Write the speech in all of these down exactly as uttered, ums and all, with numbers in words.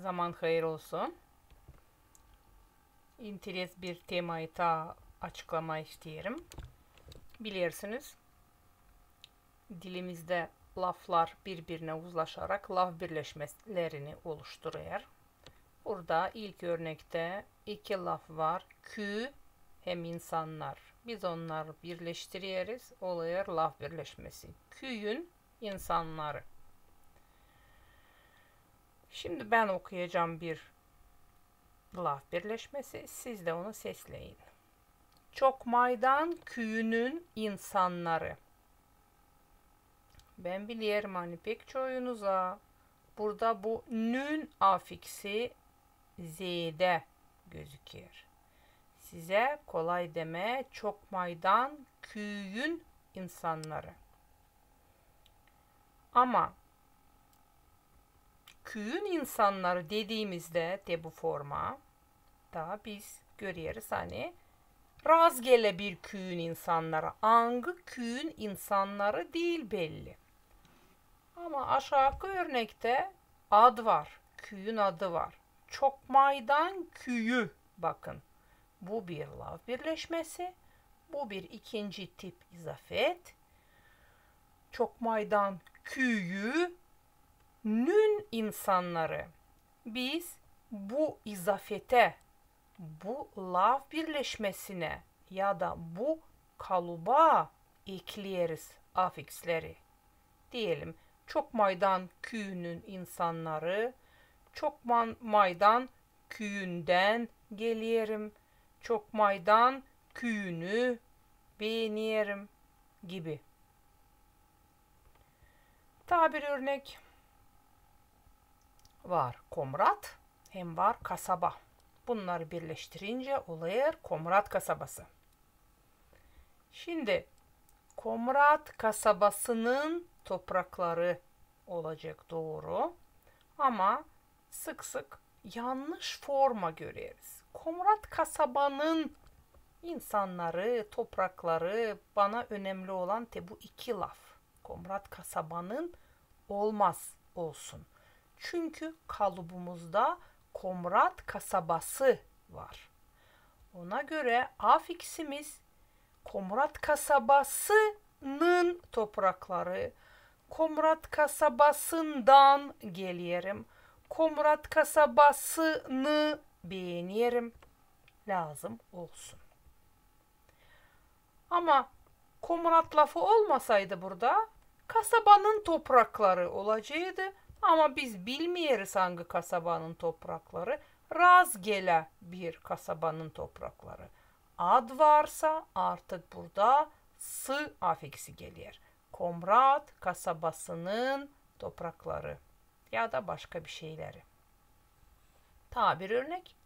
Zaman hayır olsun. İnteres bir temayı taa açıklamaa isteerim. Bilersiniz, dilimizdä laflar biri-birinä uzlaşarak laf birleşmelerini oluşturêr. Burada ilk örnektä iki laf var, küü hem insannar. Biz onnarı birleştireriz, olêr laf birleşmesi. Küüyün insannarı. Şindi bän okuyacam bir laf birleşmesi, siz dä onu sesleyin. Çokmaydan küüyünün insannarı. Bän bilerim, ani pek çoyunuza burada bu -nün afiksi zeedä gözüker. Sizä kolay demää Çokmaydan küüyün insannarı. Ama küüyün insannarı dediimizdä te bu forma, da biz göreriz, ani razgelä bir küüyün insannarı, angı küüyün insannarı diil belli. Ama aşaakı örnektä ad var, küüyün adı var. Çokmaydan küüyü, bakın. Bu bir laf birleşmesi, bu bir ikinci tip izafet. Çokmaydan küüyünün insannarı. Biz bu izafetä, bu laf birleşmesinä ya da bu kaluba ekleeriz afiksleri. Deyelim, Çokmaydan küüyünün insannarı, Çokmaydan küüyündän gelerim, Çokmaydan küüyünü beenerim gibi. Taa bir örnek var. Komrat hem var kasaba. Bunnarı birleştirincä olêr Komrat kasabası. Şindi Komrat kasabasının toprakları olacek, dooru. Ama sık-sık yannış forma göreriz. Komrat kasabanın insannarı, toprakları, bana önemli olan te bu iki laf. Komrat kasabanın olmaz, olsun. Çünkü kalubumuzda Komrat kasabası var. Ona görä afiksimiz Komrat kasabasının toprakları, Komrat kasabasından gelerim, Komrat kasabasını beenerim, lääzım olsun. Ama Komrat lafı olmasaydı burada, kasabanın toprakları olaceydı, ama biz bilmeeriz, angı kasabanın toprakları, razgelä bir kasabanın toprakları. Ad varsa, artık burada -sı afiksi geler. Komrat kasabasının toprakları ya da başka bir şeyleri. Taa bir örnek.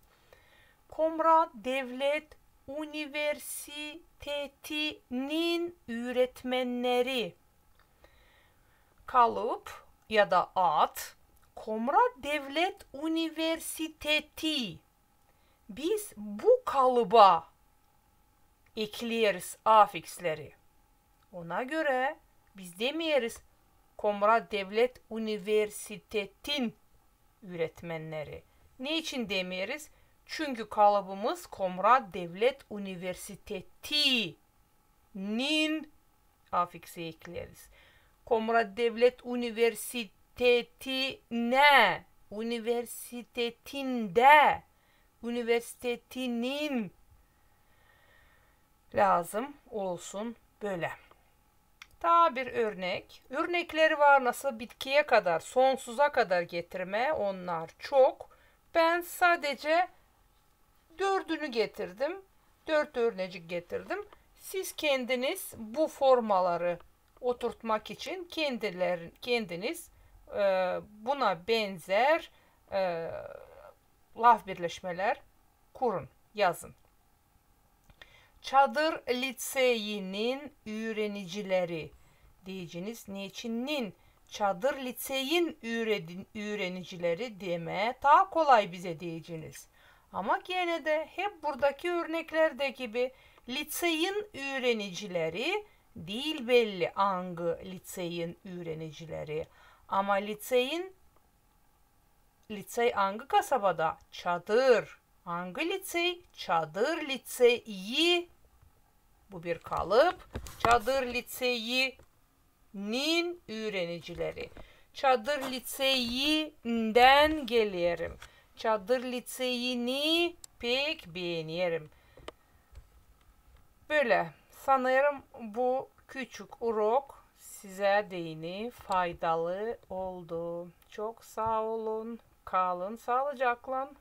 Komrat devlet universitetinin üüretmenneri. Kalıp ya da ad, Komrat devlet universiteti. Biz bu kalıba ekleeriz afiksleri. Ona görä biz demeeriz Komrat devlet universitetin üüretmenneri. Neçin demeeriz? Çünkü kalıbımız Komrat devlet universitetinin afiksi ekleriz. Komrat devlet universitetinä, universitetindä, universitetinin lääzım olsun bölä. Taa bir örnek. Örnekleri var nasıl bitkiyä kadar, sonsuza kadar getirmää, onnar çok. Bän sadecä dördünü getirdim. Dört örnecik getirdim. Siz kendiniz bu formaları oturtmak için kendiler-, kendiniz, e, buna benzär, e, laf birleşmelär kurun, yazın. Çadır liţeyinin üürenicileri deyeceniz. Neçin nin? Çadır liţeyin üüredi-, üürenicileri demää taa kolay bizä deyeceniz. Ama genä dä hep buradakı örneklerdä gibi liţeyin üürenicileri diil belli, angı liţeyin üürenicileri. Ama liţeyin Litsey angı kasabada? Çadır. Angı litsey? Çadır litseyi. Bu bir kalıp. Çadır litseyinin üürenicileri. Çadır litseyindän gelerim. Çadır litseyini pek beenerim. Bölä. Sanêrım, bu küçük urok sizä deyni faydalı oldu. Çok saa olun. Kalın saalıcaklan.